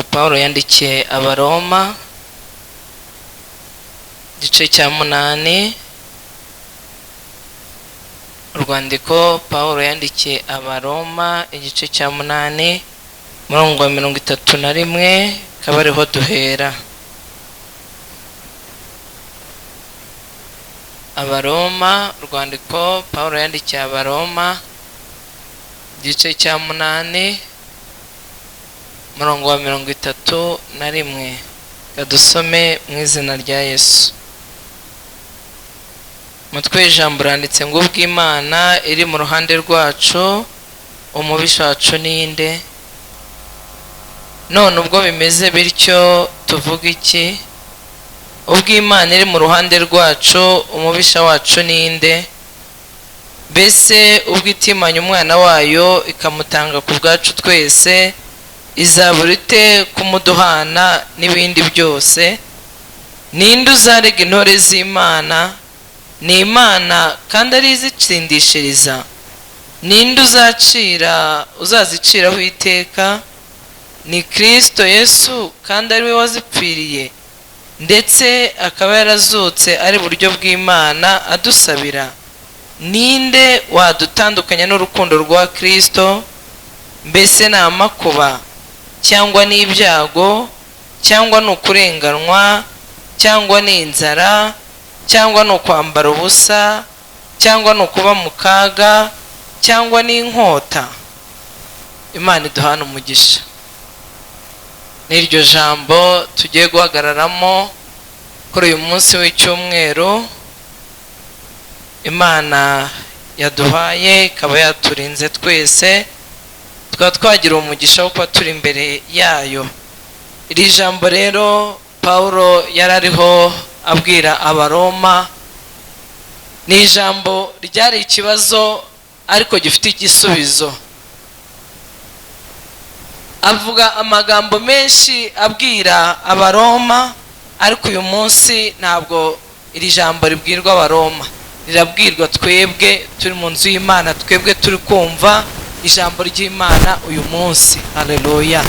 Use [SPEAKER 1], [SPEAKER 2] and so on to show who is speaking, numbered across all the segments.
[SPEAKER 1] Pawulo yandikiye Abaroma igice cya 8. Urwandiko Pawulo yandikiye Abaroma igice cya 8 umurongo wa 31 akaba ariho duhera. Abaroma, urwandiko Pawulo yandikiye Abaroma igice cya 8 umurongo wa 31. Kadusome mu izina rya Yesu. Umutwe w'ijambo uranditse ngo ubw'Imana iri mu ruhande rwacu, umubisha wacu ninde? None ubwo bimeze bityo tuvuga iki? Ubw'Imana iri mu ruhande rwacu, umubisha wacu ninde? Mbese ubwo itimanya umwana wayo ikamutanga ku bwacu twese, izabura ite kumuduhana n'ibindi byose? Ninde uzarega intore z'Imana? Ni Imana kandi ari izitsindishiriza. Ninde uzaziciraho iteka? Ni Kristo Yesu kandi ari we wazipfiriye, ndetse akaba yarazutse ari buryo bw'Imana adusabira. Ninde wadutandukanya n'urukundo rwa Kristo? Mbese ni amakuba, cyangwa ni ibyago, cyangwa ni ukurenganwa, cyangwa ni inzara, cyangwa ni ukwambara ubusa, cyangwa ni ukuba mu kaga, cyangwa ni inkota? Imana iduhana umugisha. N'iryo jambo tugiye guhagararamo kuri uyu munsi w'icyumweru Imana yaduhaye, ikaba yaturinze twese, tukaba twagira umugisha wo kuba turi imbere yayo. Iri jambo rero Pawulo yarariho abwira Abaroma, ni ijambo ryari ikibazo ariko gifite igisubizo. Avuga amagambo menshi abwira Abaroma, ariko uyu munsi ntabwo iri jambo ribwirwa Abaroma, rirabwirwa twebwe turi mu nzu y'Imana, twebwe turi kumva ijambo ry'Imana uyu munsi. Haleluya,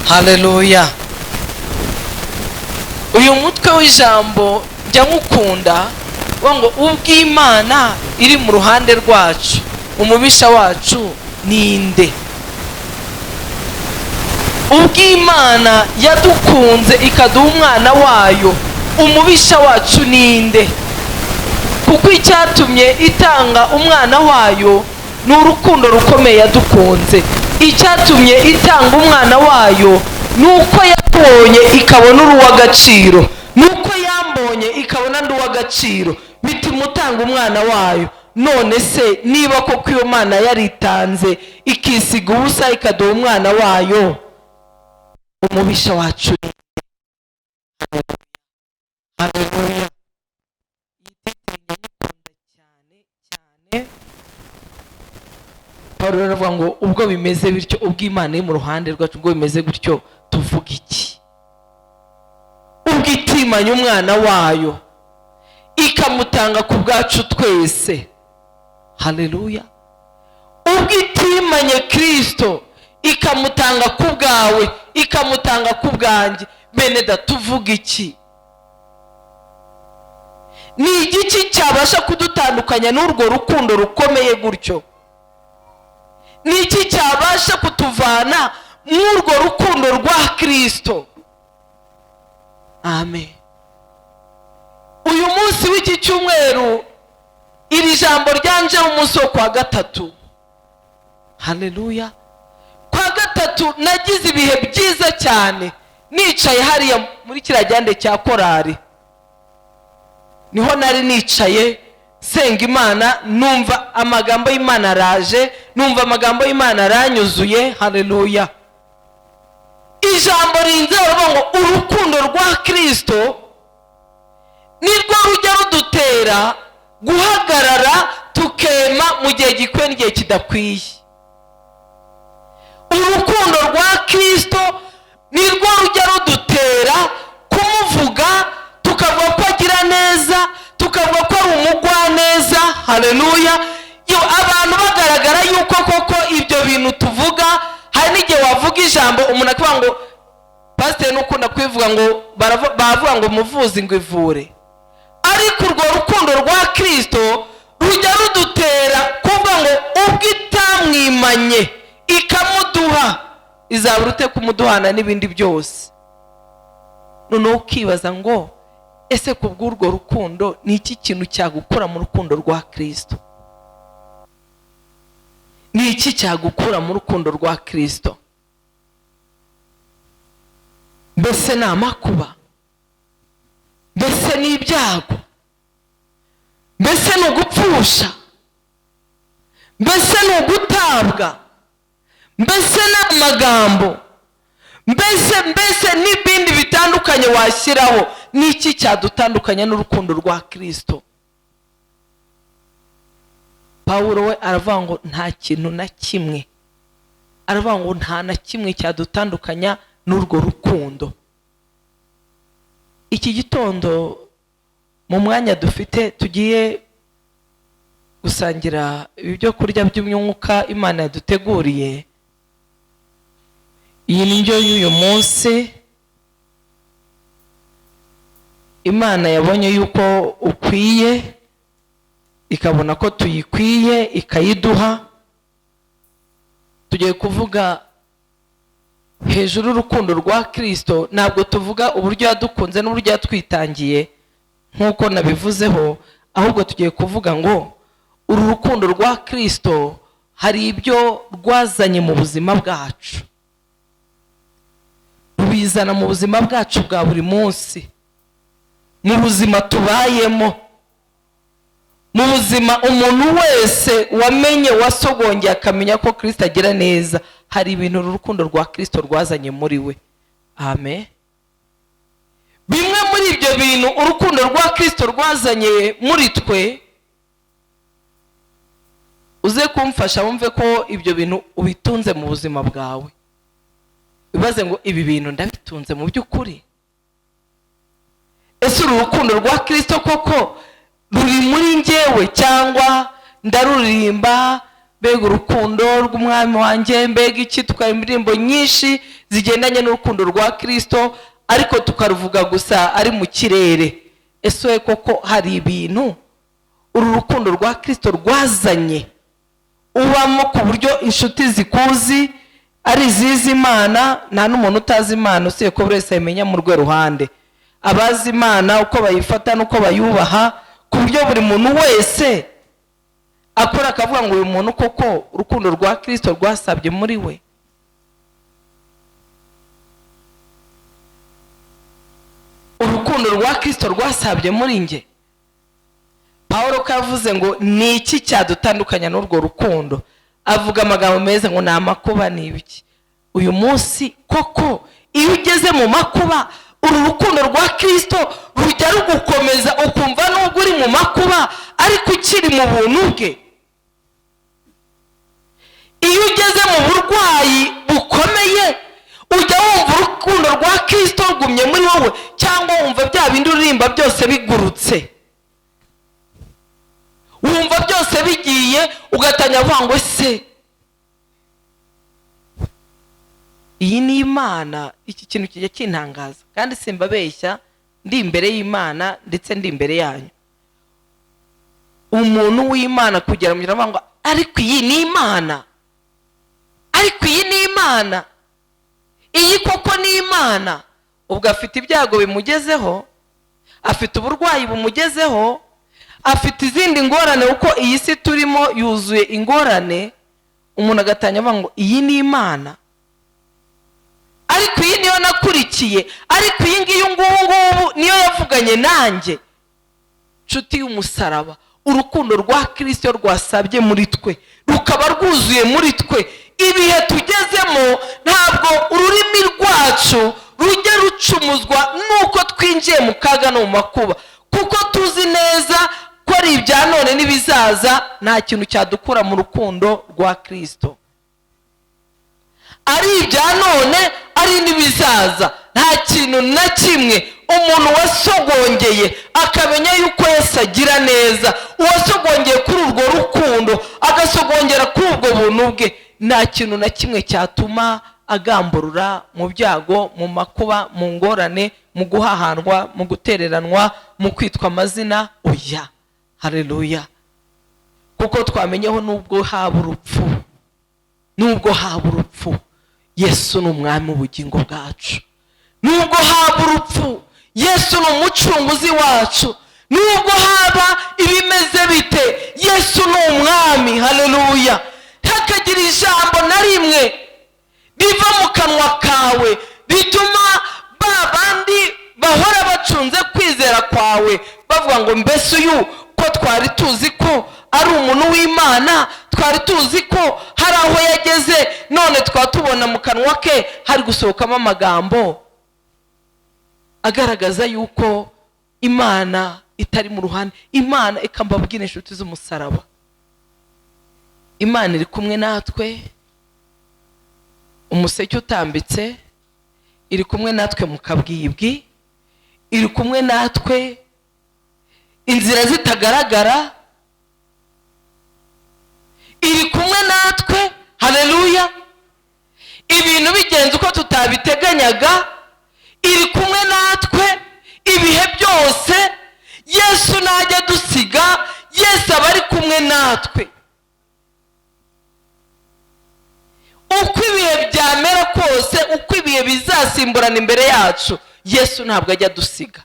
[SPEAKER 1] haleluya. Uyu mutwe w'ijambo njya nkukunda ngo ubw'Imana iri mu ruhande rwacu, umubisha wacu ninde? Ubw'Imana yadukunze ikaduha umwana wayo, umubisha wacu ninde? Kuko icyatumye itanga umwana wayo ni urukundo rukomeye yadukunze. Icyatumye itanga umwana wayo ni uko yakubonye ikabona uruw'agaciro, ni uko yambonye ikabona ndi uw'agaciro, bituma utanga umwana wayo. None se niba koko iyo Mana yaritanze ikisiga ubusa ikaduha umwana wayo, umubisha wacu ni? Haleluya. Cyane cyane Pawulo aravuga ngo ubwo bimeze bityo, ubw'Imana iri mu ruhande rwacu, ubwo bimeze gutyo tuvuga iki? Ubwo itimanya umwana wayo ikamutanga ku bwacu twese. Haleluya. Ubwo itimanye Kristo ikamutanga ku bwawe, ikamutanga ku bwanjye, bene da tuvuga iki? Ni igiki cyabasha kudutandukanya n'urwo rukundo rukomeye gutyo? Ni iki cyabasha kutuvana mw'urwo rukundo rwa Kristo? Amen. Uyu munsi w'iki cyumweru iri jambo ryanje umunsi wo kwa gatatu. Haleluya. Kwa gatatu nagize ibihe byiza cyane, nicaye hariya muri kiriya gihande cya korari, niho nari nicaye senga Imana, numva amagambo y'Imana araje, numva amagambo y'Imana aranyuzuye. Haleluya. Ijambo rinze rivuga ngo urukundo rwa Kristo nirwo rujya rudutera guhagarara tukema mu gihe gikwiye n'igihe kidakwiye. Urukundo rwa Kristo nirwo rujya rudutera kumuvuga, tukavuga ko agira neza, tukavuga ko ari umugwaneza. Haleluya. Yo abantu bagaragara yuko koko ibyo bintu tuvuga, hari n'igihe wavuga ijambo umuntu akavuga ngo Pasiteri nukunda kwivuga ngo bavuga ngo muvuzi ngo ivure, ariko urwo rukundo rwa Kristo rujya rudutera kuvuga ngo ubwo itamwimanye ikamuduha, izabura ute kumuduhana n'ibindi byose. Noneho ukibaza ngo ese ku bw'urwo rukundo ni iki kintu cyagukura mu rukundo rwa Kristo? Ni iki cyagukura mu rukundo rwa Kristo? Mbese ni amakuba? Mbese ni ibyago? Mbese ni ugupfusha? Mbese ni ugutabwa? Mbese ni amagambo? Mbese n'ibindi bitandukanye washyiraho? Ni iki cyadutandukanya n'urukundo rwa Kristo? Pawulo we aravuga ngo nta kintu na kimwe, aravuga ngo nta na kimwe cyadutandukanya n'urwo rukundo. Iki gitondo mu mwanya dufite tugiye gusangira ibyo kurya by'umwuka Imana yaduteguriye, iyi ndyo y'uyu munsi Imana yabonye yuko ukwiye, ikabona ko tuyikwiye, ikayiduha. Tugiye kuvuga hejuru y'urukundo rwa Kristo. Ntabwo tuvuga uburyo yadukunze n'uburyo yatwitangiye nk'uko nabivuzeho, ahubwo tugiye kuvuga ngo uru rukundo rwa Kristo hari ibyo rwazanye mu buzima bwacu, rubizana mu buzima bwacu bwa buri munsi, mu buzima tubayemo, mu buzima umuntu wese wamenye, wasogongeye akamenya ko Kristo agira neza, hari ibintu uru rukundo rwa Kristo rwazanye muri we. Amen. Bimwe muri ibyo bintu urukundo rwa Kristo rwazanye muri twe, uze kumfasha wumve ko ibyo bintu ubitunze mu buzima bwawe. Ibaze ngo ibi bintu ndabitunze mu by'ukuri? Ese uru rukundo rwa Kristo koko ruri muri njyewe, cyangwa ndaruririmba mbega urukundo rw'umwami wanjye, mbega iki, tukaba indirimbo nyinshi zigendanye n'urukundo rwa Kristo, ariko tukaruvuga gusa ari mu kirere. Ese we koko hari ibintu uru rukundo rwa Kristo rwazanye ubamo ku buryo inshuti zikuzi ari izizi Imana? Nta n'umuntu utazi Imana, usibye ko buri wese ayimenya mu rwe ruhande. Abazi Imana uko bayifata n'uko bayubaha, ku buryo buri muntu wese akora akavuga ngo uyu muntu koko urukundo rwa Kristo rwasabye muri we. Urukundo rwa Kristo rwasabye muri nge. Pawulo ko yavuze ngo ni iki cyadutandukanya n'urwo rukundo, avuga amagambo meza ngo ni amakuba ni ibiki. Uyu munsi koko iyo ugeze mu makuba, uru rukundo rwa Kristo rujya rugukomeza, ukumva nubwo uri mu makuba ariko ukiri mu buntu bwe. Iyo ugeze mu burwayi bukomeye, ujya wumva urukundo rwa Kristo rugumye muri wowe, cyangwa wumva bya bindi uririmba byose bigurutse, wumva byose bigiye, ugatangira kuvuga ngo se iyi ni Imana. Iki kintu kijya kintangaza, kandi simbabeshya, ndi imbere y'Imana ndetse ndi imbere yanyu. Umuntu w'Imana kugera mu gihe ngo ariko iyi ni Imana, ariko iyi ni Imana, iyi koko ni Imana. Ubwo afite ibyago bimugezeho, afite uburwayi bumugezeho, afite izindi ngorane, kuko iyi si turimo yuzuye ingorane. Umuntu agatanya avuga ngo iyi ni Imana, ariko iyi niyo nakurikiye, ariko iyi ngiyi ngubu niyo yavuganye nanjye. Nshuti y'umusaraba, urukundo rwa Kristo rwasabye muri twe, rukaba rwuzuye muri twe. Ibihe tugezemo ntabwo ururimi rwacu rujya rucumuzwa nuko twinjiye mu kaga no mu makuba, kuko tuzi neza ko ari ibya none n'ibizaza, nta kintu cyadukura mu rukundo rwa Kristo. Ari ibya none ari n'ibizaza, nta kintu na kimwe. Umuntu wasogongeye akamenya yuko Yesu agira neza, uwasogongeye kuri urwo rukundo, agasogongera kuri ubwo buntu bwe, nta kintu na kimwe cyatuma agamburura mu byago, mu makuba, mu ngorane, mu guhahanwa, mu gutereranwa, mu kwitwa amazina. Oya, haleluya. Kuko twamenyeho nubwo haba urupfu, nubwo haba urupfu, Yesu ni umwami w'ubugingo bwacu. Nubwo haba urupfu, Yesu ni umucunguzi wacu. Nubwo haba ibimeze bite, Yesu ni umwami. Haleluya. Ntakagira ijambo na rimwe riva mu kanwa kawe rituma ba bandi bahora bacunze kwizera kwawe bavuga ngo mbese uyu ko twari tuzi ko ari umuntu w'Imana, twari tuzi ko hari aho yageze, none twaba tubona mu kanwa ke hari gusohokamo amagambo agaragaza yuko Imana itari mu ruhande. Imana ikambabwira inshuti z'umusaraba, Imana iri kumwe natwe umuseke utambitse, iri kumwe natwe mu kabwibwi, iri kumwe natwe inzira zitagaragara, iri kumwe natwe. Haleluya. Ibintu bigenze uko tutabiteganyaga, iri kumwe natwe ibihe byose. Yesu najya dusiga, Yesu aba ari kumwe natwe. Uko ibihe byamera kose, uko ibihe bizasimburana imbere yacu, Yesu ntabwo ajya dusiga.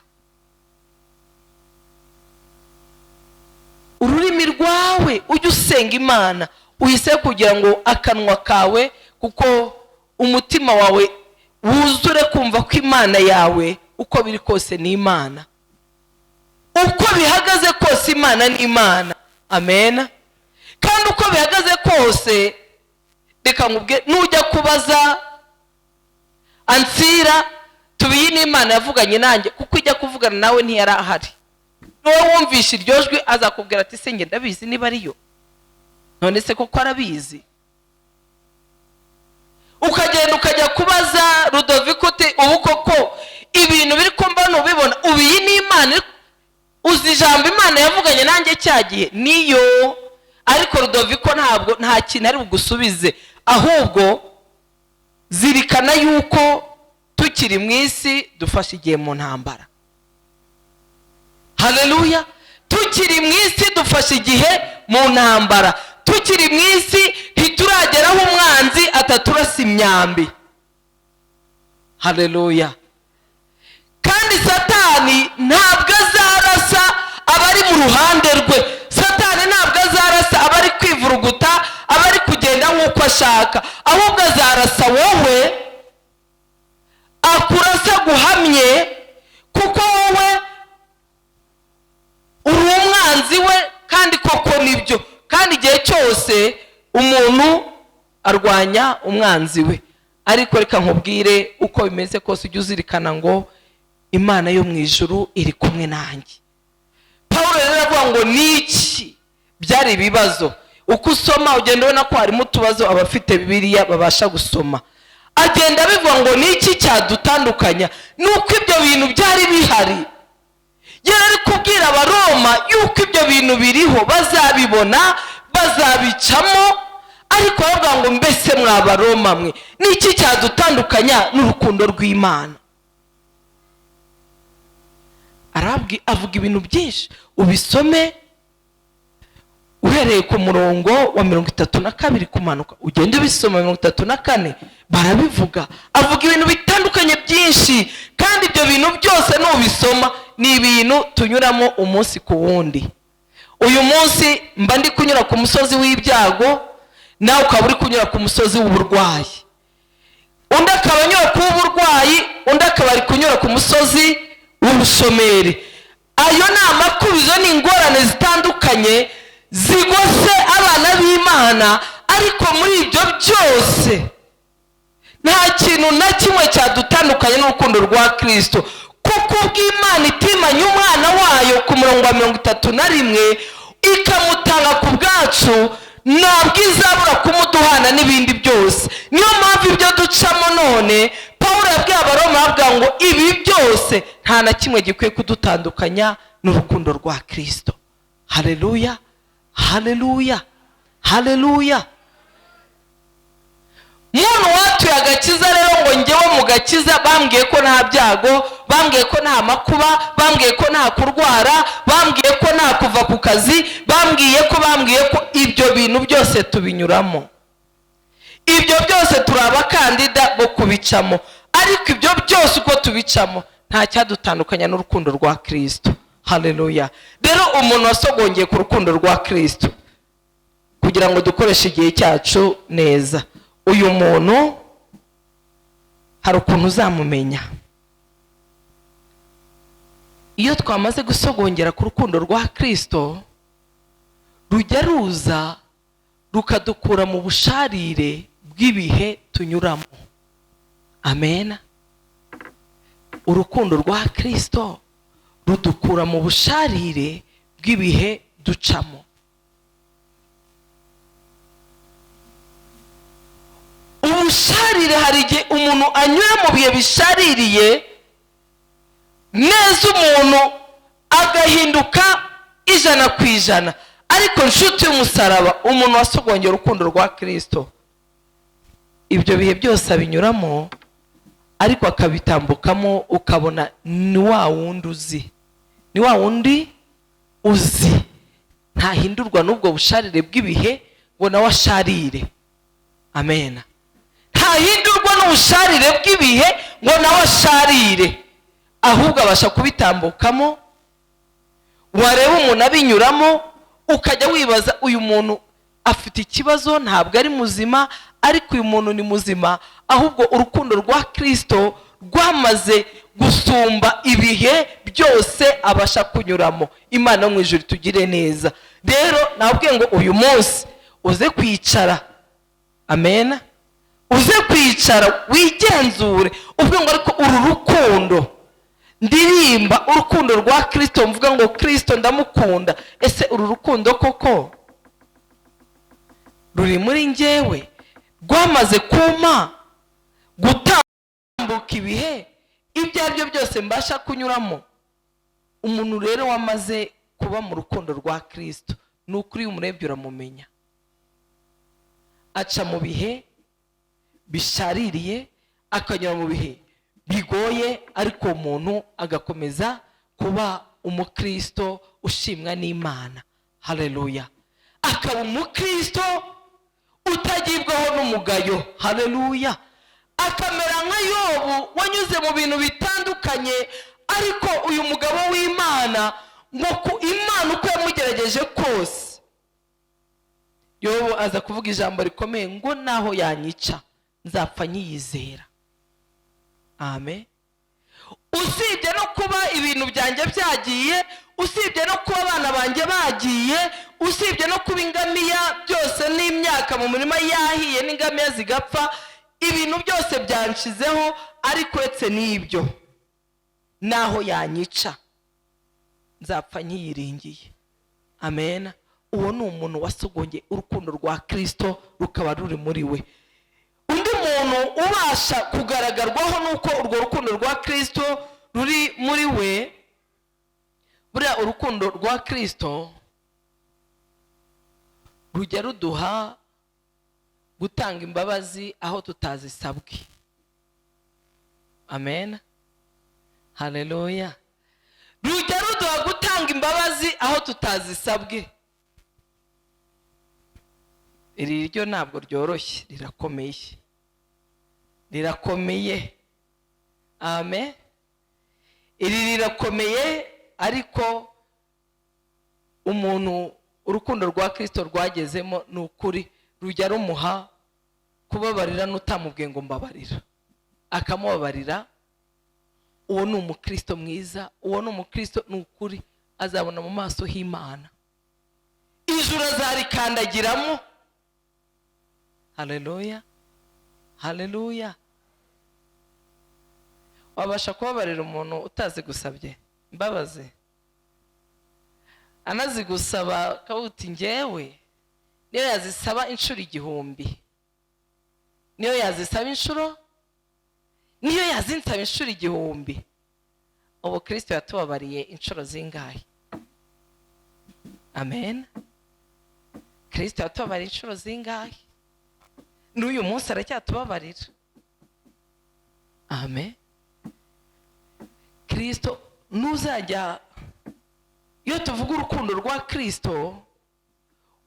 [SPEAKER 1] Ururimi rwawe ujye usenga Imana, uyise kugira ngo akanwa kawe, kuko umutima wawe wuzure kumva ko Imana yawe uko biri kose ni Imana, uko bihagaze kose Imana ni Imana. Amen. Kandi uko bihagaze kose, reka nkubwire, nujya kubaza ansira tubiyi n'Imana yavuganye nanjye, kuko ijya kuvugana nawe ntiyari ahari. Wowe wumvishe iryo jwi azakubwira ati se nge ndabizi niba ariyo, none se koko arabizi? Ukagenda ukajya kubaza Rudoviko uti ubu koko ibintu biri kumba nubibona, ubiyi n'Imana, uzi ijambo Imana yavuganye nanjye cyagiye niyo. Ariko Rudoviko ntabwo nta kintu ari bugusubize, ahubwo zirikana yuko tukiri mu isi dufashe igihe mu ntambara. Haleluya. Tukiri mu isi dufashe igihe mu ntambara, tukiri mu isi ntiturageraho umwanzi ataturasa imyambi. Haleluya. Kandi Satani ntabwo azarasa abari mu ruhande rwe. Satani ntabwo azarasa abari kwivuruguta, abari kugenda nk'uko ashaka, ahubwo azarasa wowe, akurasa guhamye, kuko wowe uri umwanzi we. Kandi koko nibyo, kandi igihe cyose umuntu arwanya umwanzi we. Ariko reka nkubwire, uko bimeze kose ujye uzirikana ngo Imana yo mu ijuru iri kumwe nanjye. Paulo rero aravuga ngo niki byari ibibazo. Uko usoma ugenda ubona ko harimo utubazo abafite Bibiliya babasha gusoma. Agenda abivuga ngo niki cyadutandukanya, nuko ibyo bintu byari bihari. Yari ari kubwira Abaroma yuko ibyo bintu biriho, bazabibona, bazabicamo, ariko aravuga ngo mbese mwa Baroma mwe, niki cyadutandukanya n'urukundo rw'Imana? Avuga ibintu byinshi, ubisome uhereye ku murongo wa 32 kumanuka, ugende ubisoma 34, barabivuga. Avuga ibintu bitandukanye byinshi, kandi ibyo bintu byose nubisoma ni ibintu tunyuramo umunsi ku wundi. Uyu munsi mba ndi kunyura ku musozi w'ibyago, nawe ukaba uri kunyura ku musozi w'uburwayi, undi akaba anyura ku w'uburwayi, undi akaba ari kunyura ku musozi w'ubushomeri. Ayo ni amakubizo, ni ingorane zitandukanye zigose abana b'Imana. Ariko muri ibyo byose nta kintu na kimwe cyadutandukanye n'urukundo rwa Kristo, kuko ubw'Imana itimanye umwana wayo ku murongo wa 31 ikamutanga ku bwacu, ntabwo izabura kumuduhana n'ibindi byose. Niyo mpamvu ibyo ducamo none, Paulo yabwiye Abaroma avuga ngo ibi byose nta na kimwe gikwiye kudutandukanya n'urukundo rwa Kristo. Haleluya, haleluya, haleluya. Muntu watuye Agakiza rero, ngo ngewe mu gakiza bambwiye ko nta byago, bambwiye ko nta makuba, bambwiye ko nta kurwara, bambwiye ko nta kuva ku kazi, bambwiye ko ibyo bintu byose tubinyuramo. Ibyo byose turi abakandida bo kubicamo, ariko ibyo byose uko tubicamo, nta cyadutandukanya n'urukundo rwa Kirisito. Haleluya! Rero umuntu wasogongeye ku rukundo rwa Kirisito, kugira ngo dukoreshe igihe cyacu neza, uyu muntu hari ukuntu uzamumenya. Iyo twamaze gusogongera ku rukundo rwa Kirisito, rujya ruza rukadukura mu busharire bw'ibihe tunyuramo. Amen. Urukundo rwa Kirisito rudukura mu busharire bw'ibihe ducamo. Ubusharire, hari igihe umuntu anyura mu bihe bishaririye neza, umuntu agahinduka 100%. Ariko nshuti y'umusaraba, umuntu wasogongera urukundo rwa Kirisito, ibyo bihe byose abinyuramo, ariko akabitambukamo, ukabona ni wa wundi uzi, ni wa wundi uzi, ntahindurwa n'ubwo busharire bw'ibihe ngo nawe asharire. Amen. Ntahindurwa n'ubusharire bw'ibihe ngo nawe asharire, ahubwo abasha kubitambukamo. Wareba umuntu abinyuramo, ukajya wibaza: uyu muntu afite ikibazo, ntabwo ari muzima. Ariko uyu muntu ni muzima, ahubwo urukundo rwa Kirisito rwamaze gusumba ibihe byose abasha kunyuramo. Imana yo mu ijuru tugire neza. Rero nabwiye ngo uyu munsi uze kwicara, amen, uze kwicara wigenzure, uvuge ngo: ariko uru rukundo ndirimba, urukundo rwa Kirisito, mvuga ngo Kirisito ndamukunda, ese uru rukundo koko ruri muri njyewe? Rwamaze kuma gutambuka ibihe ibyo ari byo byose mbasha kunyuramo? Umuntu rero wamaze kuba mu rukundo rwa Kirisito, ni ukuri iyo umurebye uramumenya. Aca mu bihe bishaririye, akanyura mu bihe bigoye, ariko uwo muntu agakomeza kuba umukristo ushimwa n'Imana. Haleluya! Akaba umukristo utagibwaho n'umugayo. Haleluya! Akamera nka Yobu wanyuze mu bintu bitandukanye, ariko uyu mugabo w'Imana, ngo ku Imana uko yamugerageje kose, Yobu aza kuvuga ijambo rikomeye ngo: naho yanyica, nzapfa nyiyizera. Amen. Usibye no kuba ibintu byanjye byagiye, usibye no kuba abana banjye bagiye, usibye no kuba ingamiya byose n'imyaka mu murima yahiye n'ingamiya zigapfa, ibintu byose byanshizeho, ariko uretse n'ibyo, naho yanyica, nzapfa nkiyiringiye. Amen. Uwo ni umuntu wasogongeye urukundo rwa Kirisito, rukaba ruri muri we. Undi muntu ubasha kugaragarwaho n'uko urwo rukundo rwa Kirisito ruri muri we, buriya urukundo rwa Kirisito rujya ruduha gutanga imbabazi aho tutazisabwe. Amen, haleluya! Rujya ruduha gutanga imbabazi aho tutazisabwe. Iri ryo ntabwo ryoroshye, rirakomeye, rirakomeye. Amen. Iri rirakomeye, ariko umuntu urukundo rwa Kirisito rwagezemo, ni ukuri rujya rumuha kubabarira n'utamubwiye ngo mbabarira, akamubabarira. Uwo ni umukristo mwiza, uwo ni umukristo, ni ukuri azabona mu maso h'Imana, ijuru azarikandagiramo. Haleluya, haleluya! Wabasha kubabarira umuntu utazigusabye imbabazi, anazigusaba akavuga uti: ngewe niyo yazisaba inshuro 1000, niyo yazisaba inshuro, niyo yazinsaba inshuro 1000. Ubu Kirisito yatubabariye inshuro zingahe? Amen. Kirisito yatubabariye inshuro zingahe? N'uyu munsi aracyatubabarira. Amen. Kirisito ntuzajya, iyo tuvuga urukundo rwa Kirisito,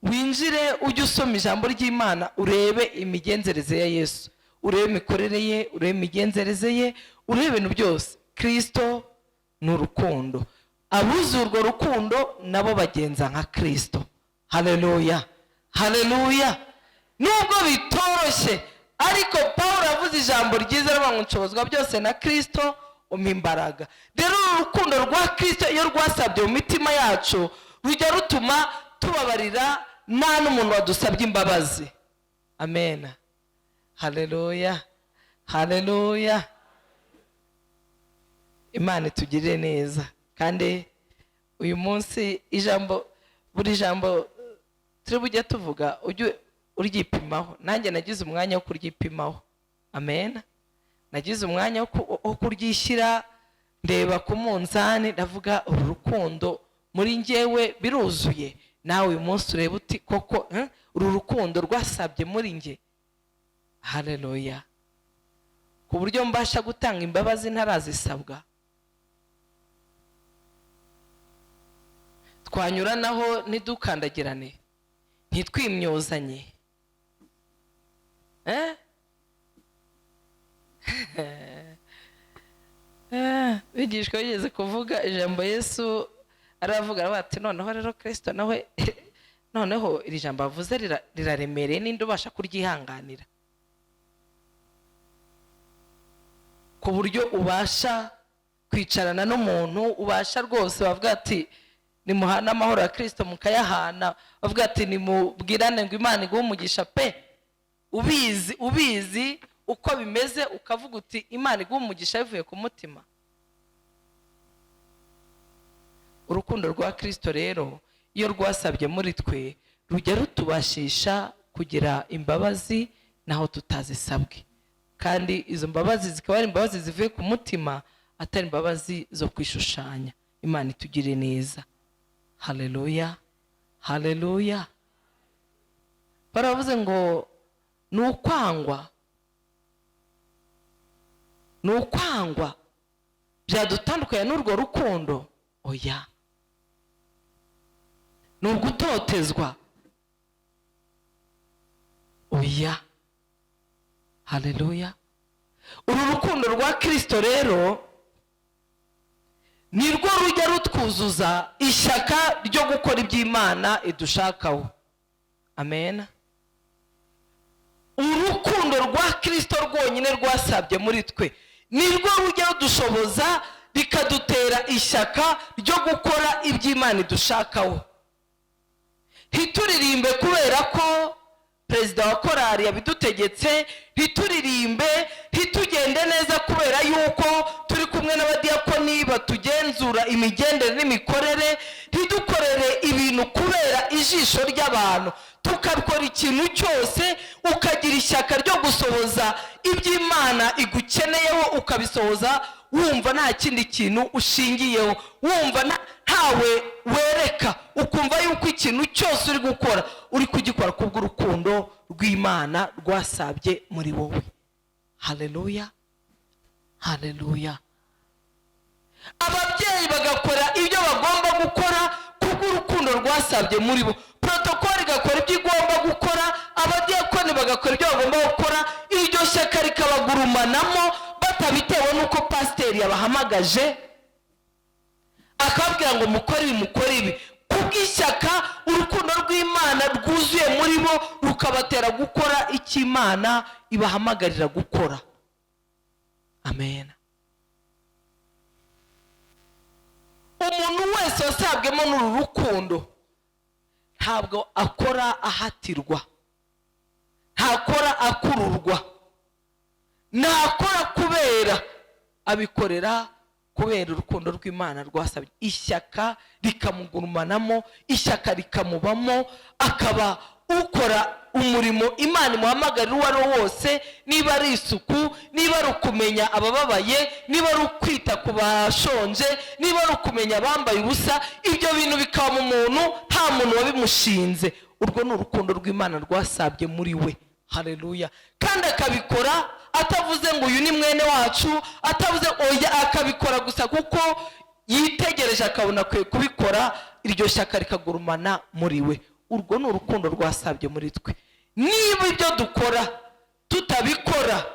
[SPEAKER 1] winjire ujye usoma ijambo ry'Imana, urebe imigenzereze ya Yesu, urebe imikorere ye, urebe imigenzereze ye, urebe ibintu byose. Kirisito ni urukundo. Abuze urwo rukundo nabo bagenza nka Kirisito. Haleluya, haleluya. Nubwo bitoroshye, ariko Paul avuze ijambo ryiza, aravuga ngo nshobozwa byose na Kirisito umpa imbaraga. Rero uru rukundo rwa Kirisito iyo rwasabye mu mitima yacu, rujya rutuma tubabarira nta n'umuntu wadusabye imbabazi. Amen. Haleluya, haleluya. Imana itugirire neza. Kandi uyu munsi ijambo, buri jambo turi bujye tuvuga, ujye uryipimaho. Nanjye nagize umwanya wo kuryipimaho. Amen. Nagize umwanya wo kuryishyira, ndeba ku munzani, ndavuga uru rukundo muri njyewe biruzuye. Nawe uyu munsi ureba uti koko uru rukundo rwasabye muri njye. Haleluya. Ku buryo mbasha gutanga imbabazi ntarazisabwa. Twanyuranaho ntidukandagirane, ntitwimyozanye. Bigishwa bigeze kuvuga ijambo Yesu aravuga ati noneho rero Kristo nawe noneho iri jambo avuze riraremereye, ninde ubasha kuryihanganira? Ku buryo ubasha kwicarana n'umuntu, ubasha rwose bavuga ati nimuhana amahoro ya Kristo mukayahana, bavuga ati nimubwirane ngo Imana iguhe umugisha pe, ubizi ubizi uko bimeze, ukavuga uti Imana iguhe umugisha bivuye ku mutima. Urukundo rwa Kristo rero iyo rwasabye muri twe rujya rutubashisha kugira imbabazi naho tutazisabwe, kandi izo mbabazi zikaba ari imbabazi zivuye ku mutima, atari imbabazi zo kwishushanya. Imana itugire neza. Haleluya, haleluya. Baravuze ngo ni ukwangwa, ni ukwangwa byadutandukanya n'urwo rukundo. Oya, ni ugutotezwa. Oya. Haleluya. Uru rukundo rwa Kristo rero nirwo rujya rutwuzuza ishyaka ryo gukora iby'Imana idushakaho. Amen. Urukundo rwa Kristo rwonyine rwasabye muri twe nirwo rujya rudushoboza, rikadutera ishyaka ryo gukora iby'Imana idushakaho. Ntituririmbe kubera ko perezida wa korali yabidutegetse, ntituririmbe, ntitugende neza kubera yuko turi kumwe n'abadiyakoni batugenzura imigendere n'imikorere, ntidukorere ibintu kubera ijisho ry'abantu, tukakora ikintu cyose ukagira ishyaka ryo gusohoza iby'Imana igukeneyeho, ukabisohoza wumva nta kindi kintu ushingiyeho, wumva ntawe wereka, ukumva yuko ikintu cyose uri gukora uri kugikora kubw'urukundo rw'Imana rwasabye muri wowe. Haleluya, haleluya. Ababyeyi bagakora ibyo bagomba gukora kubw'urukundo rwasabye muri bo, protokoli igakora ibyo igomba gukora, abadiyakoni bagakora ibyo bagomba gukora, iryo shyaka rikabagurumanamo batabitewe n'uko pasiteri yabahamagaje akababwira ngo mukore ibi, mukore ibi. Kubw'ishyaka urukundo rw'Imana rwuzuye muri bo rukabatera gukora icyo Imana ibahamagarira gukora. Amen. Umuntu wese wasabwemo n'uru rukundo ntabwo akora ahatirwa, ntakora akururwa, ntakora kubera, abikorera kubera urukundo rw'Imana rwasabye. Ishyaka rikamugurumanamo, ishyaka rikamubamo, akaba ukora umurimo Imana imuhamagarira uwo ari wo wose, niba ari isuku, niba ari ukumenya abababaye, niba ari ukwita ku bashonje, niba ari ukumenya abambaye ubusa, ibyo bintu bikaba mu muntu, nta muntu wabimushinze. Urwo ni urukundo rw'Imana rwasabye muri we. Haleluya. Kandi akabikora atavuze ngo uyu ni mwene wacu, atavuze oya, akabikora gusa kuko yitegereje akabona akwiye kubikora, iryo shyaka rikagurumana muri we. Urwo ni urukundo rwasabye muri twe. Niba ibyo dukora tutabikora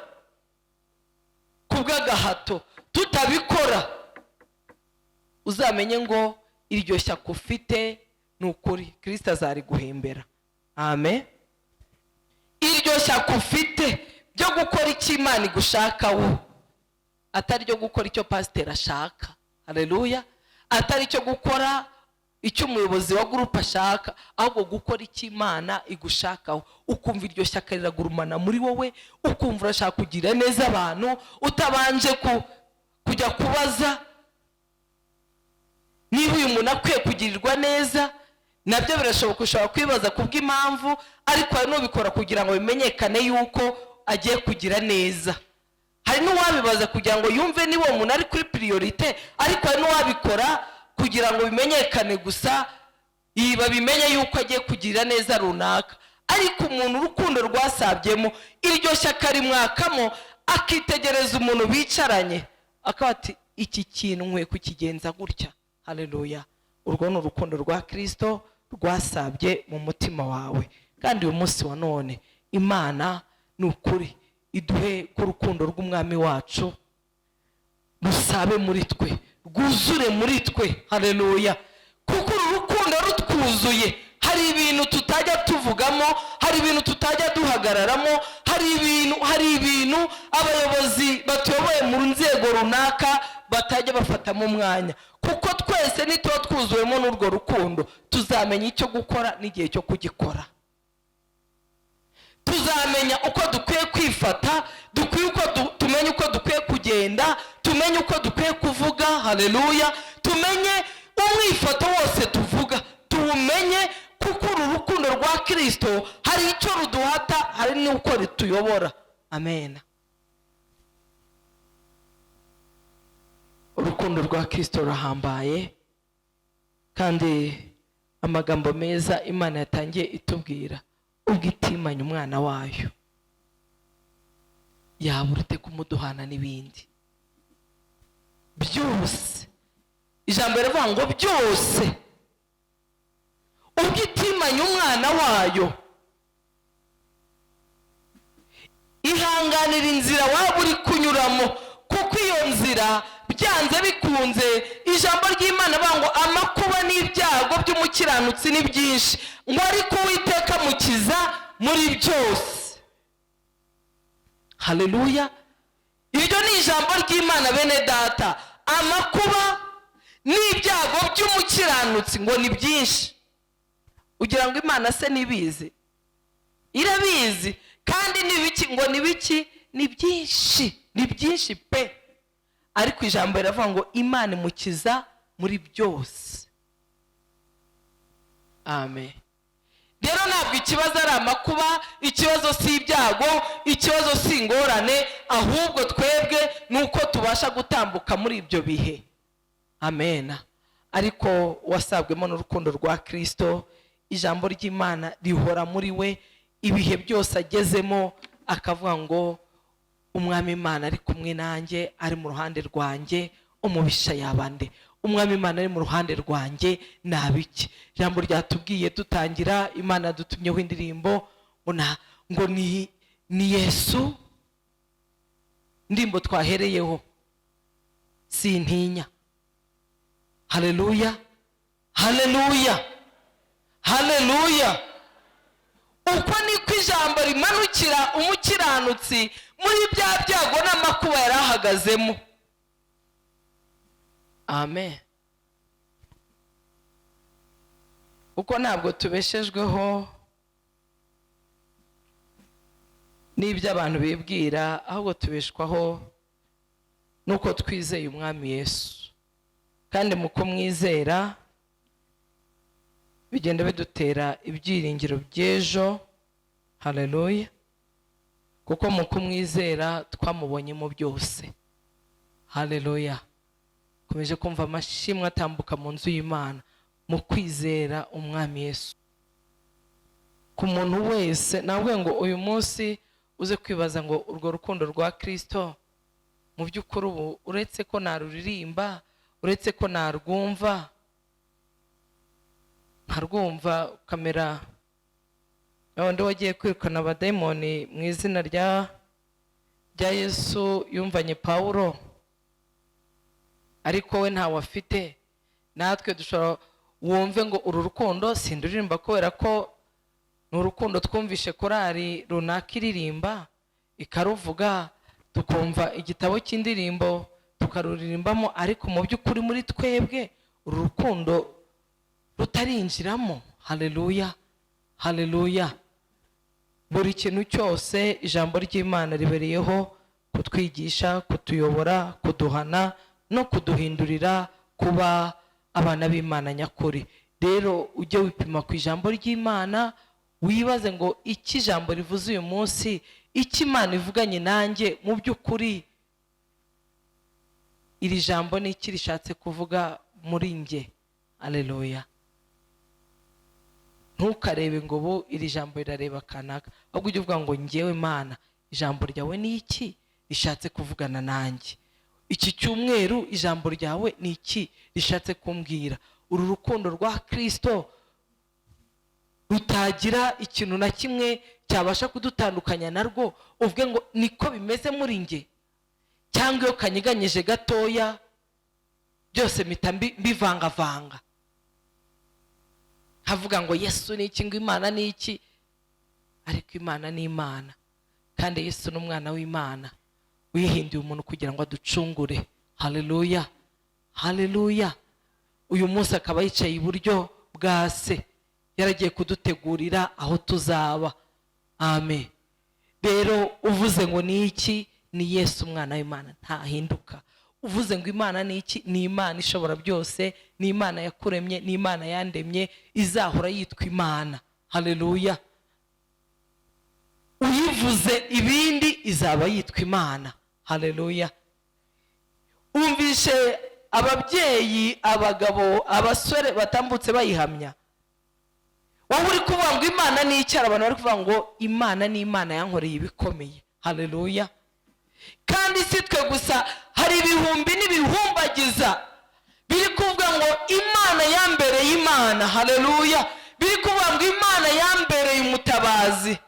[SPEAKER 1] kubw'agahato, tutabikora, uzamenye ngo iryo shyaka ufite ni ukuri Kirisito azariguhembera. Amen. Iryo shyaka ufite byo gukora icyo Imana igushakaho, atari ryo gukora icyo pasiteri ashaka. Haleluya. Atari icyo gukora icyo umuyobozi wa groupe ashaka, ahubwo gukora icyo Imana igushakaho. Ukumva iryo shyaka riragurumana muri wowe, ukumva urashaka kugira neza abantu utabanje kujya kubaza niba uyu muntu akwiye kugirirwa neza. Nabyo birashoboka, ushobora kwibaza kubw'impamvu, ariko hari n'ubikora kugira ngo bimenyekane yuko agiye kugira neza. Hari n'uwabibaza kugira ngo yumve niba uwo muntu ari kuri priorité, ariko hari n'uwabikora kugira ngo bimenyekane gusa, babimenye yuko agiye kugira neza runaka. Ariko umuntu urukundo rwasabyemo, iryo shyaka rimwakamo, akitegereza umuntu bicaranye akaba ati iki kintu nkwiye kukigenza gutya. Haleluya. Urwo ni urukundo rwa Kirisito rwasabye mu mutima wawe. Kandi uyu munsi wa none Imana ni ukuri iduhe ko urukundo rw'umwami wacu rusabe muri twe, rwuzure muri twe. Haleluya. Kuko uru rukundo rutwuzuye, hari ibintu tutajya tuvugamo, hari ibintu tutajya duhagararamo, hari ibintu abayobozi batuyoboye mu nzego runaka batajya bafatamo umwanya, kuko twese nituba twuzuwemo n'urwo rukundo, tuzamenya icyo gukora n'igihe cyo kugikora, tuzamenya uko dukwiye kwifata, dukwiye uko tumenye uko dukwiye kugenda, tumenye uko dukwiye kuvuga. Haleluya. Tumenye umwifato wose tuvuga tuwumenye, kuko uru rukundo rwa Kirisito hari icyo ruduhata, hari n'uko rutuyobora. Amen. Urukundo rwa Kirisito rurahambaye, kandi amagambo meza Imana yatangiye itubwira, ubwo itimanye umwana wayo, yabura ute kumuduhana n'ibindi byose? Ijambo rivuga ngo byose. Ubwo itimanye umwana wayo, ihanganira inzira waba uri kunyuramo, kuko iyo nzira byanze bikunze, ijambo ry'Imana bavuga ngo amakuba n'ibyago by'umukiranutsi ni byinshi, ngo ariko Uwiteka amukiza muri byose. Haleluya. Iryo ni ijambo ry'Imana bene data. Amakuba n'ibyago by'umukiranutsi ngo ni byinshi. Ugira ngo Imana se ntibizi? Irabizi. Kandi ni biki? Ngo ni biki? Ni byinshi, ni byinshi pe. Ariko ijambo riravuga ngo Imana imukiza muri byose. Amen. Rero ntabwo ikibazo ari amakuba, ikibazo si ibyago, ikibazo si ingorane, ahubwo twebwe ni uko tubasha gutambuka muri ibyo bihe. Amen. Ariko wasabwemo n'urukundo rwa Kirisito, ijambo ry'Imana rihora muri we ibihe byose agezemo, akavuga ngo umwami Imana ari kumwe nanjye, ari mu ruhande rwanjye, umubisha yabande? Umwami Imana ari mu ruhande rwanjye nabiki? Ijambo ryatubwiye dutangira, Imana yadutumyeho indirimbo ngo ni Yesu, indirimbo twahereyeho, sintinya. Haleluya, haleluya, haleluya. Uko niko ijambo rimanukira umukiranutsi muri bya byago n'amakuba yari ahagazemo. Amen. Kuko ntabwo tubeshejweho n'ibyo abantu bibwira, ahubwo tubeshwaho nuko twizeye umwami Yesu. Kandi mu kumwizera bigenda bidutera ibyiringiro by'ejo. Haleluya. Kuko mu kumwizera twamubonyemo byose. Haleluya. Komeje kumva amashimwe atambuka mu nzu y'Imana mu kwizera umwami Yesu. Ku muntu wese nabwo ngo uyu munsi uze kwibaza ngo urwo rukundo rwa Kristo mu by'ukuri ubu, uretse ko naruririmba, uretse ko narwumva, nkarwumva kamera wundi wagiye kwirukana abadayimoni mu izina rya Yesu yumvanye Pawulo, ariko we ntawe afite. Natwe dushobora wumve ngo uru rukundo sinduririmba kubera ko ni urukundo twumvishe korari runaka iririmba ikaruvuga, tukumva igitabo cy'indirimbo tukaruririmbamo, ariko mu by'ukuri muri twebwe uru rukundo rutarinjiramo. Haleluya, haleluya. Buri kintu cyose ijambo ry'Imana ribereyeho kutwigisha, kutuyobora, kuduhana no kuduhindurira kuba abana b'Imana nyakuri. Rero ujye wipima ku ijambo ry'Imana, wibaze ngo iki ijambo rivuze uyu munsi, iki Imana ivuganye nanjye, mu by'ukuri iri jambo ni iki rishatse kuvuga muri njye. Haleluya. Ntukarebe ngo ubu iri jambo rirareba kanaka, ahubwo ujye uvuga ngo njyewe Mana, ijambo ryawe ni iki rishatse kuvugana nanjye iki cyumweru, ijambo ryawe ni iki rishatse kumbwira. Uru rukundo rwa Kristo rutagira ikintu na kimwe cyabasha kudutandukanya narwo, uvuge ngo niko bimeze muri njye, cyangwa iyo kanyeganyije gatoya byose mpita mbivangavanga, nkavuga ngo Yesu ni iki, ngo Imana ni iki. Ariko Imana ni Imana, kandi Yesu ni umwana w'Imana wihinduye umuntu kugira ngo aducungure. Haleluya, haleluya. Uyu munsi akaba yicaye iburyo bwa Se, yaragiye kudutegurira aho tuzaba. Amen. Rero uvuze ngo ni iki, ni Yesu umwana w'Imana, ntahinduka. Uvuze ngo Imana ni iki, ni Imana ishobora byose, ni Imana yakuremye, ni Imana yandemye, izahora yitwa Imana. Haleluya. Uyivuze ibindi izaba yitwa Imana. Haleluya. Umvishe ababyeyi, abagabo, abasore batambutse bayihamya. Wowe uri kuvuga ngo Imana ni iki, abantu bari kuvuga ngo Imana ni Imana yankoreye ibikomeye. Haleluya. Kandi si twe gusa, hari ibihumbi n'ibihumbagiza biri kuvuga ngo Imana yambereye Imana. Haleluya. Biri kuvuga ngo Imana yambereye umutabazi.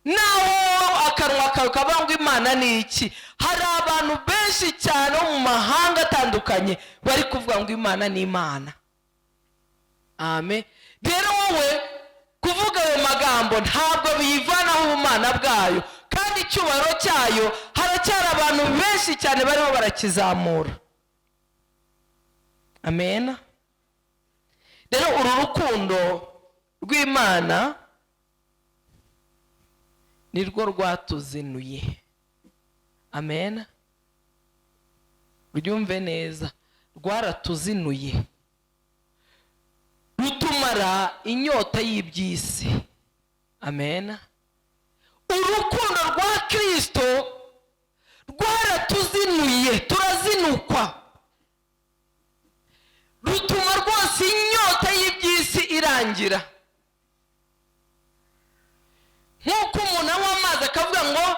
[SPEAKER 1] Naho akanwa kawe kavuga ngo Imana ni iki, hari abantu benshi cyane bo mu mahanga atandukanye bari kuvuga ngo Imana ni Imana. Amen. Rero wowe kuvuga ayo magambo ntabwo biyivanaho ubumana bwayo, kandi icyubahiro cyayo haracyari abantu benshi cyane barimo barakizamura. Amen. Rero uru rukundo rw'Imana nirwo rwatuzinuye. Amen. Uryumve neza, rwaratuzinuye, rutumara inyota y'iby'isi. Amen. Urukundo rwa Kristo rwaratuzinuye, turazinukwa, rutuma rwose inyota y'iby'isi irangira. Nk'uko umuntu anywa amazi akavuga ngo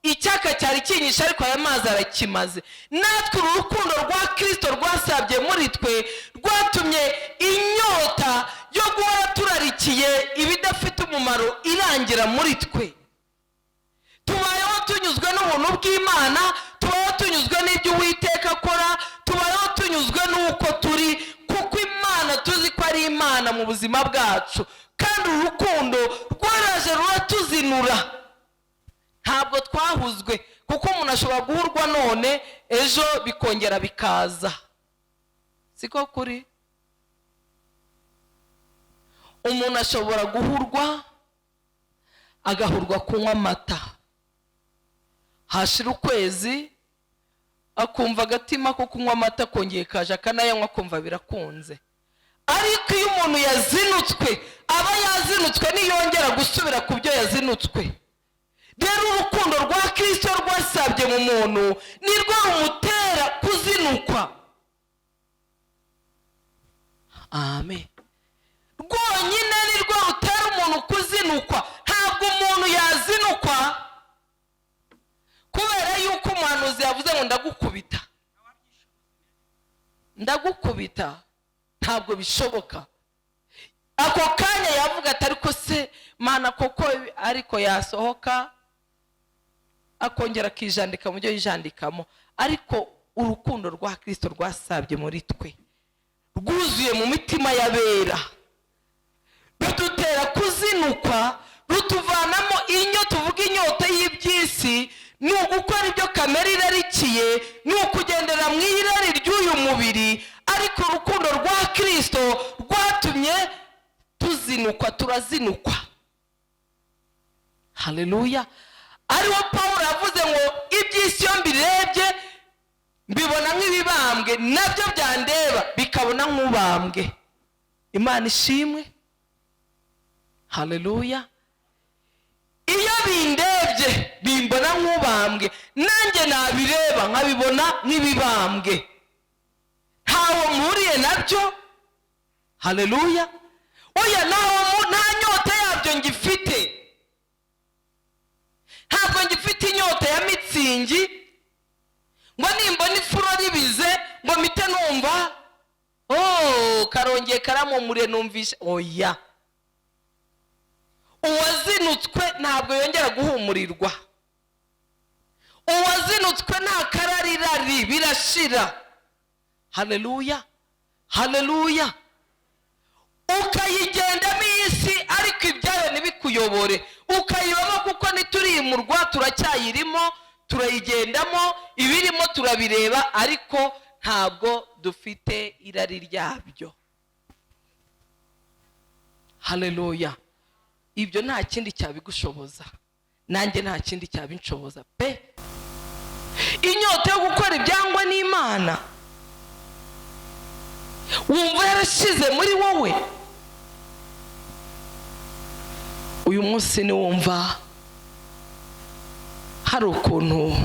[SPEAKER 1] icyaka cyari kinyishe ariko aya mazi arakimaze, natwe uru rukundo rwa Kristo rwasabye muri twe rwatumye inyota yo guhora turarikiye ibidafite umumaro irangira muri twe. Tubayeho tunyuzwe n'ubuntu bw'Imana, tubayeho tunyuzwe n'ibyo Uwiteka akora, tubayeho tunyuzwe n'uko turi, kuko Imana tuzi ko ari Imana mu buzima bwacu. Kandi urukundo rwaraje ruratuzinura, ntabwo twahuzwe, kuko umuntu ashobora guhurwa none ejo bikongera bikaza. Siko kuri? Umuntu ashobora guhurwa, agahurwa kunywa amata, hashira ukwezi akumva agatima ko kunywa amata kongeye kaje, akanayanywa akumva birakunze. Ariko iyo umuntu yazinutswe, aba yazinutswe niyongera gusubira ku byo yazinutswe. Rero urukundo rwa Kristo rwasabye mu muntu nirwo rumutera kuzinukwa. Amen. Rwonyine nirwo rutera umuntu kuzinukwa. ngo ndagukubita, ndagukubita, ntabwo bishoboka. Ako kanya yavuga ati: "Ariko se Mana koko?" Ariko yasohoka akongera akijandika mu byo yijandikamo. Ariko urukundo rwa Kirisito rwasabye muri twe, rwuzuye mu mitima y'abera, rudutera kuzinukwa, rutuvanamo inyo tuvuga inyota y'iby'isi. Ni ugukora ibyo kamere irarikiye, ni ukugendera mu irari ry'uyu mubiri. Ariko urukundo rwa Kirisito rwatumye tuzinukwa, turazinukwa. Haleluya! Ariwo Paul yavuze ngo: "Iby'isi iyo mbirebye mbibona nk'ibibambwe, nabyo byandeba bikabona nk'ubambwe." Imana ishimwe, haleluya! Iyo bindebye bimbona nk'ubambwe, nanjye nabireba nkabibona nk'ibibambwe. Ntawo mpuriye nabyo. Haleluya! Oya, ntawo, nta nyota yabyo ngifite. Ntabwo ngifite inyota ya Mützig, ngo nimbona ifuro ribize ngo mpite numva: "Oh, karongeye karamumuriye, numvishe." Oya, uwazinutswe ntabwo yongera guhumurirwa. Uwazinutswe nta kararirari, birashira. Haleluya, haleluya! Ukayigendamo iyi si, ariko ibyayo ntibikuyobore. Ukayibamo kuko ntiturimurwa, turacyayirimo, turayigendamo, ibirimo turabireba, ariko ntabwo dufite irari ryabyo. Haleluya! Ibyo nta kindi cyabigushoboza, nanjye nta kindi cyabinshoboza pe. Inyota yo gukora ibyangwa n'Imana wumva yarashize muri wowe? Uyu munsi niwumva hari ukuntu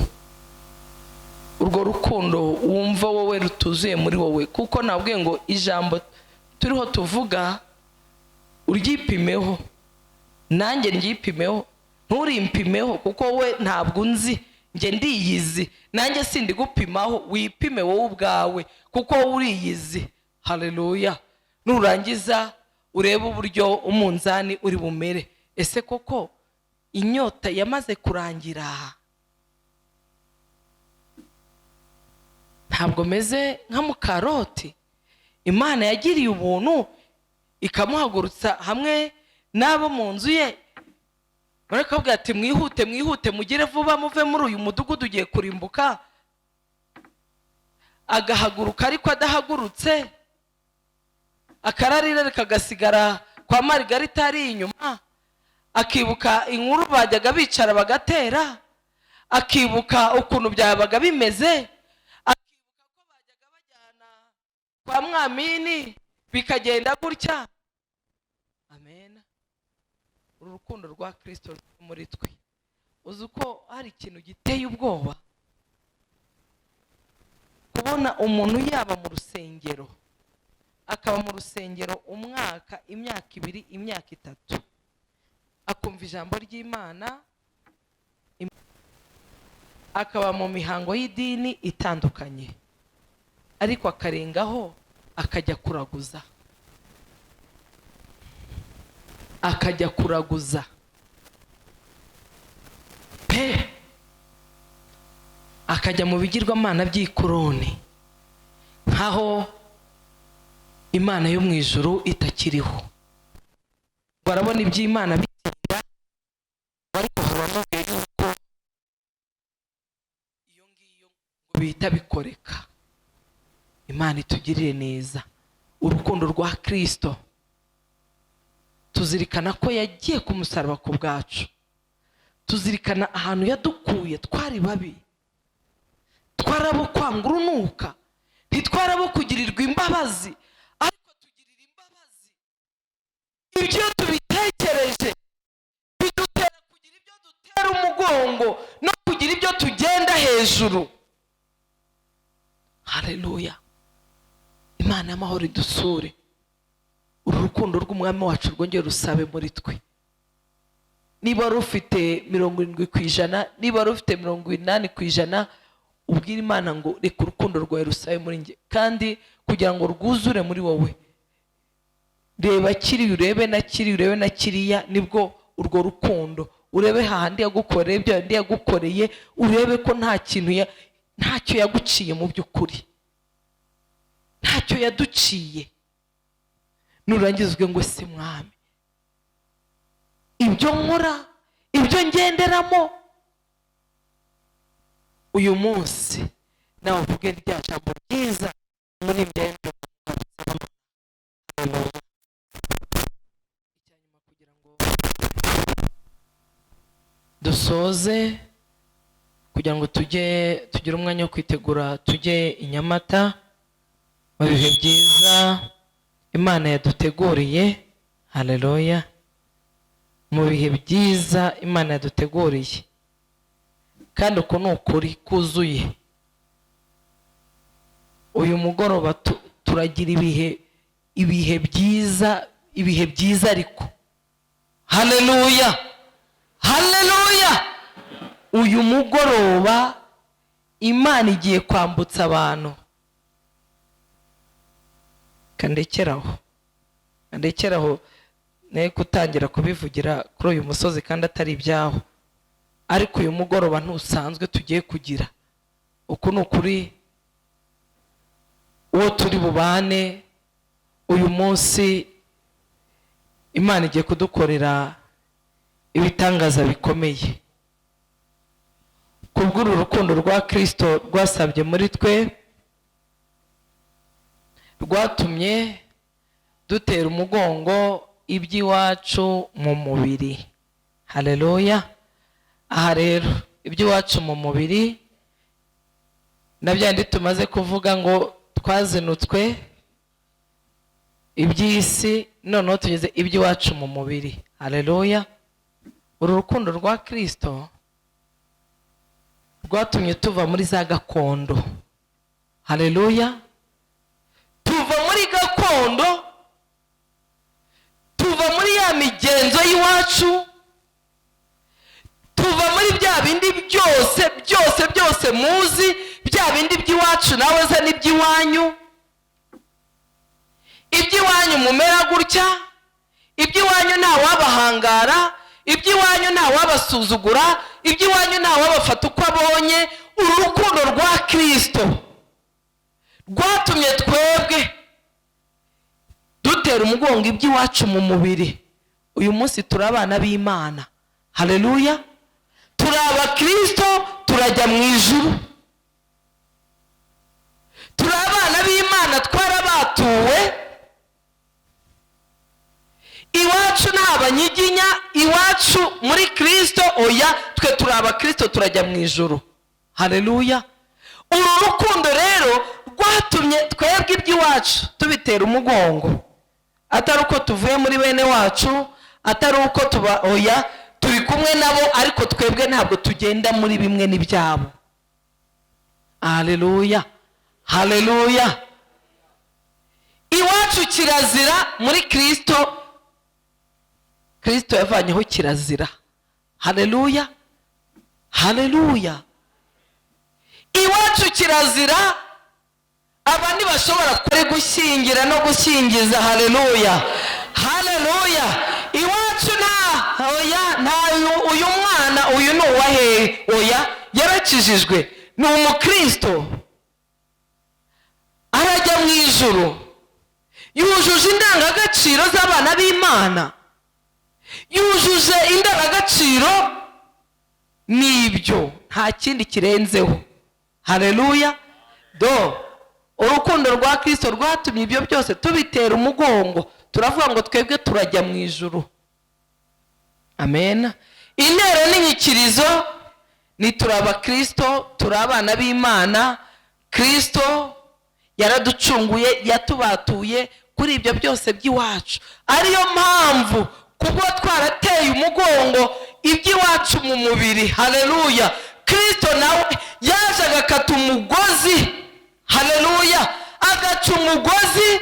[SPEAKER 1] urwo rukundo wumva wowe rutuzuye muri wowe, kuko nabwiye ngo ijambo turiho tuvuga uryipimeho, nanjye ryipimeho. Nturimpimeho kuko we ntabwo unzi, njye ndiyizi. Nanjye sindi gupimaho, wipime wowe ubwawe kuko wowe uriyizi. Haleluya! Nurangiza urebe uburyo umunzani uri bumere. Ese koko inyota yamaze kurangira? Ntabwo meze nka mukaroti Imana yagiriye ubuntu ikamuhagurutsa hamwe n'abo mu nzu ye, barakabwira ati: "Mwihute, mwihute, mugire vuba, muve muri uyu mudugudu ugiye kurimbuka." Agahaguruka ariko adahagurutse, akararira kagasigara kwa Marigarita ari inyuma, akibuka inkuru bajyaga bicara bagatera, akibuka ukuntu byabaga bimeze, akibuka ko bajyaga bajyana kwa Mwamini bikagenda gutya. Amen. Uru rukundo rwa Kirisito ruri muri twe, uzi uko hari ikintu giteye ubwoba kubona umuntu yaba mu rusengero, akaba mu rusengero umwaka, imyaka 2, imyaka 3, akumva ijambo ry'Imana, akaba mu mihango y'idini itandukanye, ariko akarengaho akajya kuraguza, akajya kuraguza pe, akajya mu bigirwamana by'ikoroni, nkaho Imana yo mu ijuru itakiriho. Barabona iby'Imana bitinda, ariko hari yuko iyo ngiyo ngo bihita bikoreka. Imana itugirire neza. Urukundo rwa Kirisito, tuzirikana ko yagiye ku musaraba ku bwacu, tuzirikana ahantu yadukuye. Twari babi, twarabo kwanga urunuka, ntitwarabo kugirirwa imbabazi, ariko tugirira imbabazi. Ibyo tubitekereje bidutera kugira ibyo dutera umugongo no kugira ibyo tugenda hejuru. Haleluya! Imana y'amahoro idusure, uru rukundo rw'Umwami wacu rwongere rusabe muri twe. Niba wari ufite 70%, niba wari ufite 80%. Ubwire Imana ngo reka urukundo rwawe rusabe muri njye, kandi kugira ngo rwuzure muri wowe, reba kiriya, urebe na kiriya, urebe na kiriya, nibwo urwo rukundo, urebe hahandi yagukoreye ibyo yandi yagukoreye, urebe ko nta kintu ntacyo yaguciye. Mu by'ukuri ntacyo yaduciye. Nurangiza uvuge ngo: "Se Mwami, ibyo nkora, ibyo ngenderamo uyu munsi," nawe uvuge rya jambo ryiza muri imyenda. Icyanyuma kugira ngo dusoze, kugira ngo tujye tugire umwanya wo kwitegura tujye i Nyamata mu bihe byiza Imana yaduteguriye. Haleluya! Mu bihe byiza Imana yaduteguriye, kandi uku ni ukuri kuzuye. Uyu mugoroba turagira ibihe byiza, ibihe byiza ariko. Haleluya, haleluya! Uyu mugoroba Imana igiye kwambutsa abantu. Kandekeraho, kandekeraho, ne gutangira kubivugira kuri uyu musozi kandi atari ibyaho. Ariko uyu mugoroba ntusanzwe tugiye kugira. Uku ni ukuri. Uwo turi bubane uyu munsi, Imana igiye kudukorera ibitangaza bikomeye kubw'uru rukundo rwa Kirisito rwasabye muri twe, rwatumye dutera umugongo iby'iwacu mu mubiri. Haleluya! Aha rero, iby'iwacu mu mubiri na byandi tumaze kuvuga ngo twazinutswe iby'isi, noneho tugeze iby'iwacu mu mubiri. Haleluya! Uru rukundo rwa Kirisito rwatumye tuva muri za gakondo. Haleluya! Tuva muri gakondo, tuva muri ya migenzo y'iwacu, tuva muri bya bindi byose byose byose muzi, bya bindi by'iwacu. Nawe za n'iby'iwanyu, iby'iwanyu mumera gutya, iby'iwanyu ntawabahangara, iby'iwanyu ntawabasuzugura, iby'iwanyu ntawabafata uko abonye. Uru rukundo rwa Kirisito rwatumye twebwe dutera umugongo iby'iwacu mu mubiri. Uyu munsi turi abana b'Imana. Haleluya! Turi abakirisito, turajya mu ijuru. Turi abana b'Imana, twarabatuwe. Iwacu nta banyiginya, iwacu muri Kirisito oya. Twe turi abakirisito, turajya mu ijuru. Haleluya! Uru rukundo rero rwatumye twebwe iby'iwacu tubitera umugongo, atari uko tuvuye muri bene wacu, atari uko tuba, oya, turi kumwe nabo, ariko twebwe ntabwo tugenda muri bimwe n'ibyabo. Haleluya, haleluya! Iwacu kirazira, muri Kirisito, Kirisito yavanyeho kirazira. Haleluya, haleluya! Iwacu kirazira, aba ntibashobora kure gushyingira no gushyingiza. Haleluya, haleluya! Iwacu nta, oya, nta uyu mwana uyu ni uwa hehe, oya, yarakijijwe, ni umukristo, arajya mu ijuru, yujuje indangagaciro z'abana b'Imana, yujuje indangagaciro n'ibyo, nta kindi kirenzeho. Haleluya! Do urukundo rwa Kirisito rwatumye ibyo byose tubitera umugongo, turavuga ngo twebwe turajya mu ijuru. Amen. Intero n'inyikirizo ni: turi abakirisito, turi abana b'Imana, Kirisito yaraducunguye, yatubatuye kuri ibyo byose by'iwacu. Ariyo mpamvu kubwo twarateye umugongo iby'iwacu mu mubiri, haleluya, Kirisito nawe yaje agakata umugozi. Haleluya! Agaca umugozi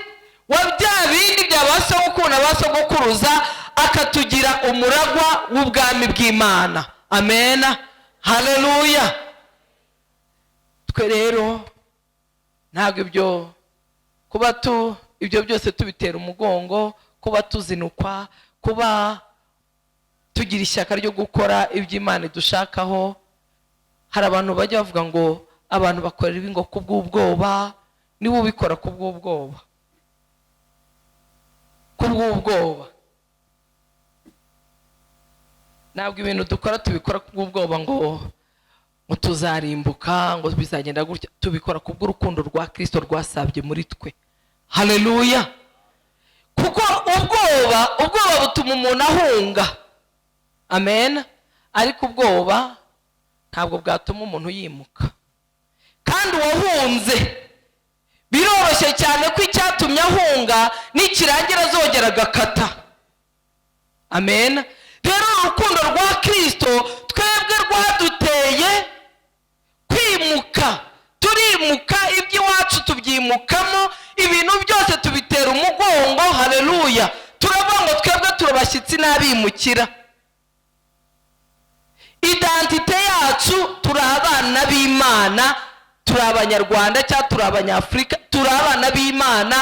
[SPEAKER 1] wa bya bindi bya ba sogokuru na ba sogokuruza, akatugira umuragwa w'ubwami bw'Imana. Amena, haleluya! Twe rero ntabwo ibyo kuba tu ibyo byose tubitera umugongo, kuba tuzinukwa, kuba tugira ishyaka ryo gukora ibyo Imana idushakaho. Hari abantu bajya bavuga ngo abantu bakorera ibi ngo kubw'ubwoba. Niba ubikora kubw'ubwoba, kubw'ubwoba, ntabwo ibintu dukora tubikora kubw'ubwoba ngo tuzarimbuka, ngo bizagenda gutya. Tubikora kubw'urukundo rwa Kirisito rwasabye muri twe. Haleluya! Kuko ubwoba butuma umuntu ahunga. Amen. Ariko ubwoba ntabwo bwatuma umuntu yimuka. Kandi uwahunze biroroshye cyane ko icyatumye ahunga nikirangira azongera agakata. Amen. Rero urukundo rwa Kirisito twebwe rwaduteye kwimuka, turimuka, iby'iwacu tubyimukamo, ibintu byose tubitera umugongo. Haleluya! Turavuga ngo twebwe turabashyitsi n'abimukira. Identité yacu, turi abana b'Imana, turi Abanyarwanda cyangwa turi Abanyafurika, turi abana b'Imana.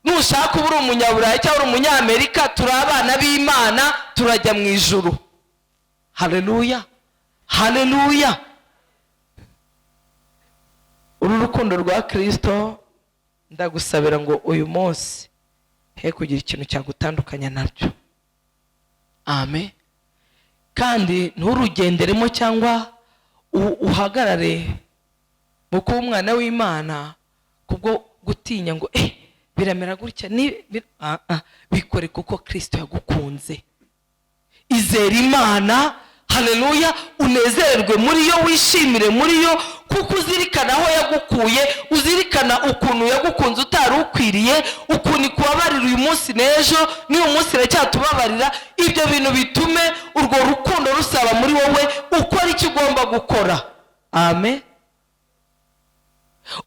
[SPEAKER 1] Nushaka uba uri Umunyaburayi cyangwa uri Umunyamerika, turi abana b'Imana, turajya mu ijuru. Haleluya, haleluya! Uru rukundo rwa Kirisito, ndagusabira ngo uyu munsi he kugira ikintu cyagutandukanya nabyo. Amen. Kandi nturugenderemo cyangwa uhagarare mu kuba umwana w'Imana kubwo gutinya ngo biramera gutya ni bikore kuko Kirisito yagukunze. Izera Imana. Haleluya! Unezererwe muri yo, wishimire muri yo, kuko uzirikana aho yagukuye, uzirikana ukuntu yagukunze utari ukwiriye, ukuntu ikubabarira uyu munsi n'ejo, n'uyu munsi iracyatubabarira. Ibyo bintu bitume urwo rukundo rusaba muri wowe ukora icyo ugomba gukora. Amen.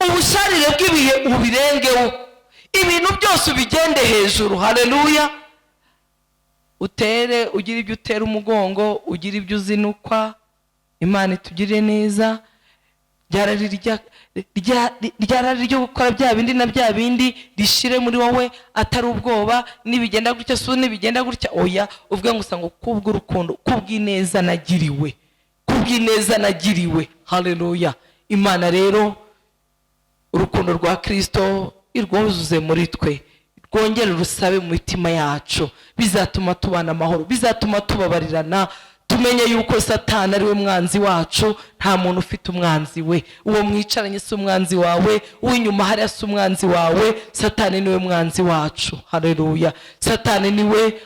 [SPEAKER 1] Ubusharire bw'ibihe ubirengeho, ibintu byose ubigende hejuru. Haleluya! Utere, ugira ibyo utera umugongo, ugira ibyo uzinukwa. Imana itugirire neza. Ryarari ryo gukora bya bindi na bya bindi rishire muri wowe, atari ubwoba nibigenda gutya, si nibigenda gutya. Oya, uvuge ngo usanga kubw'urukundo, kubw'ineza nagiriwe, kubw'ineza nagiriwe. Haleluya! Imana rero urukundo rwa Kirisito irwuzuze muri twe, rwongere rusabe mu mitima yacu. Bizatuma tubana amahoro, bizatuma tubabarirana, tumenye yuko Satani ari we mwanzi wacu. Nta muntu ufite umwanzi we. Uwo mwicaranye si umwanzi wawe, uw'inyuma hariya si umwanzi wawe. Satani niwe mwanzi wacu. Haleluya! Satani niwe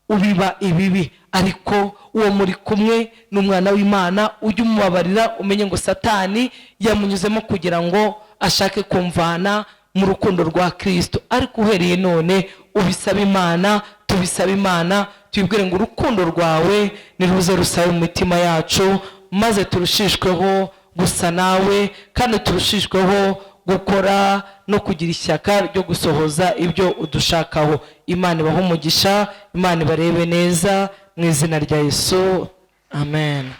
[SPEAKER 1] ubiba ibibi, ariko uwo muri kumwe ni umwana w'Imana. Ujye umubabarira, umenye ngo Satani yamunyuzemo kugira ngo ashake kumvana mu rukundo rwa Kirisito. Ariko uhereye none ubisaba Imana, tubisaba Imana, tubibwire ngo urukundo rwawe niruze rusabe mu mitima yacu, maze turushishweho gusa nawe, kandi turushishweho gukora no kugira ishyaka ryo gusohoza ibyo udushakaho. Imana ibahe umugisha, Imana ibarebe neza mu izina rya Yesu. Amen.